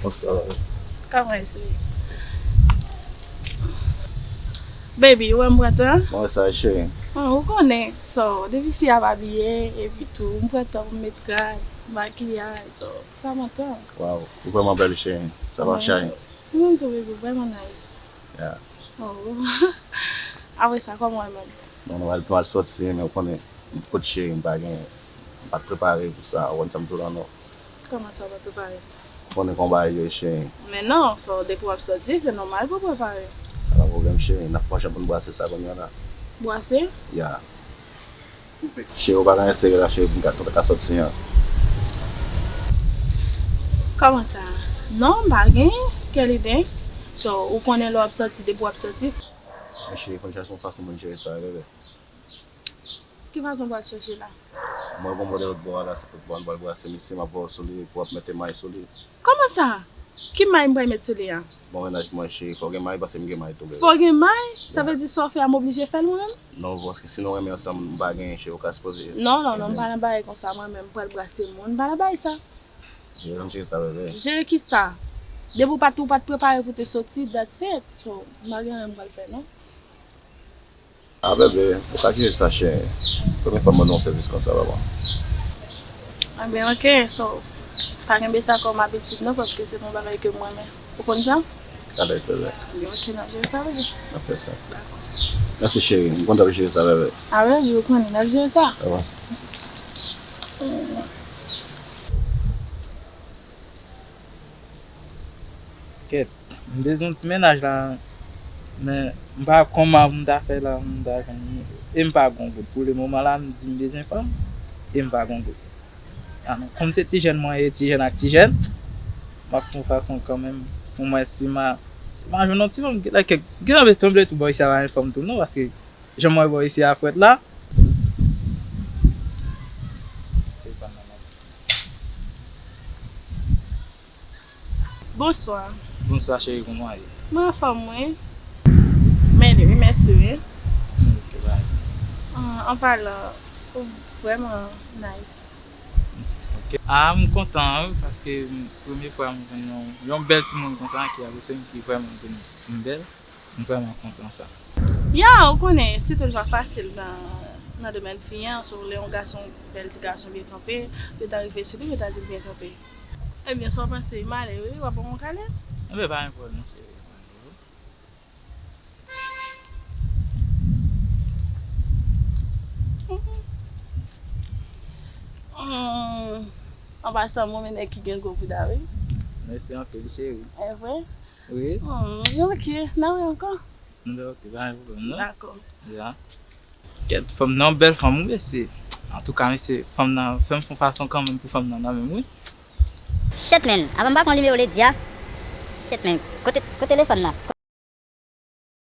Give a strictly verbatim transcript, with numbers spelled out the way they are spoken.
Bonswa. Kòman w ye? Baby, ou wè m pran tan? Mwen wè sa, cheri. Ah, ou konnen, so, depi fi ap abiye, epi tou, m pran tan pou m met rad, makiyaj, so, sa pran tan. Waw, ou vrèman bèl, cheri. Sa pa chay. Mwen tou, baby, ou vrèman nice. Yeah. Oh. Apre sa, kòman w ye menm? Non, nou al, nou al sòti, men ou konnen, m kot cheri, m pa gen, m pa t prepare pou sa, ou konn sa m di w la, non. Kòman sa w pa prepare? Ou konnen kòman bagay yo ye, cheri. Men non, so, depi w ap sòti, se nòmal pou w prepare. Sa pa pwoblèm, cheri, n ap fè yon jan pou n brase sa kounye a la. Brase? Ya. Cheri, ou pa ka ensere la, cheri, pou n ka, pou n ka sòti an. Kòman sa? Non, m pa gen. Kèl ide? So, ou konnen lè w ap sòti, depi w ap sòti. Men cheri, fò n chache yon fason pou n jere sa, bebe. Ki fason w pral chèche la? Mwen gon modèl lòt bò a la, se lòt bò a, m pral brase misye, m ap voye w sou li, epi w ap mete may sou li. Kòman sa? Ki may m pral met sou li a? Bon, mennaj mwen, cheri, fò w gen may, paske m gen may tou, bebe. Fò w gen may? Sa vle di sa w fè a, m oblije fè l mwen menm? Non, paske si nou renmen ansanm, m pa gen, cheri, ou ka sipoze. Non, non, non, m pa nan bagay konsa, mwen menm, m pral brase moun, m pa nan bagay sa. Jere, jere sa, bebe. Jere ki sa? Depi w pa t, ou pa t prepare pou te soti, that's it. So, m pa gen anyen m pral fè, non. Ah, bebe, ou ka jere sa, cheri. Premye fwa m mande yon sèvis konsa, papa. Enben, ok, so, pa kenbe sa kòm abitid non, paske se yon bagay ke m renmen. Ou konn sa? Alèz, bebe. Enben, ok, n ap jere sa, bebe. N ap fè sa. Dakò. Mèsi, cheri. M kontan w ap jere sa, bebe. Ah, bebe, ou konnen, n ap jere sa. Avanse. Kèt, m bezwen yon ti mennaj la, men m pa kòman pou m ta fè la, pou m ta jwenn, e m pa gon goud. Pou le moman la, m di m bezwen fanm, e m pa gon goud. Ah non, kòm se ti jèn mwen ye, ti jèn ak ti jèn, m ap fè yon fason kanmenm pou m wè si m a, si m a jwenn yon ti fanm, genlè kèk, genlè sanble tou bò isi a pa gen fanm tou non, paske jan m wè bò isi a frèt la. Bonswa. Bonswa, cheri, kòman w ye? Mwen anfòm, wi. Mèsi, wi, mèsi, wi. Ok, bye. Ah, an palan, ou vrèman nice. Ok. Ah, m kontan, wi, paske m, premye fwa m jwenn yon, yon bèl timoun konsa ki apresye m, ki vrèman di m m bèl. M vrèman kontan sa. Ya, ou konnen, se toujou pa fasil nan, nan domèn fi an, so, lè yon gason, bèl ti gason byen kanpe, yo ta rive sou li, yo ta di l byen kanpe. Ebyen, sa w panse, m ale, wi, w ap ban m yon kale? Enben, pa gen pwoblèm, cheri. Hmm. An pasan, mwen men nèg ki gen gwo bouda, wi. Mèsi anpil, cheri. E vre? Wi. Hmm, ok, n a wè ankò. N a wè, ok, pa gen pwoblèm, non? Dakò. Ya. Kèt, fanm nan, bèl fanm, wi, mesye. Antouka, mesye, fanm nan, fè m fè yon fason kanmenm pou fanm nan, nan menm, wi. Shit, man. Avan m pa pran nimewo Lady a. Shit, man. Kote, kote telefòn nan?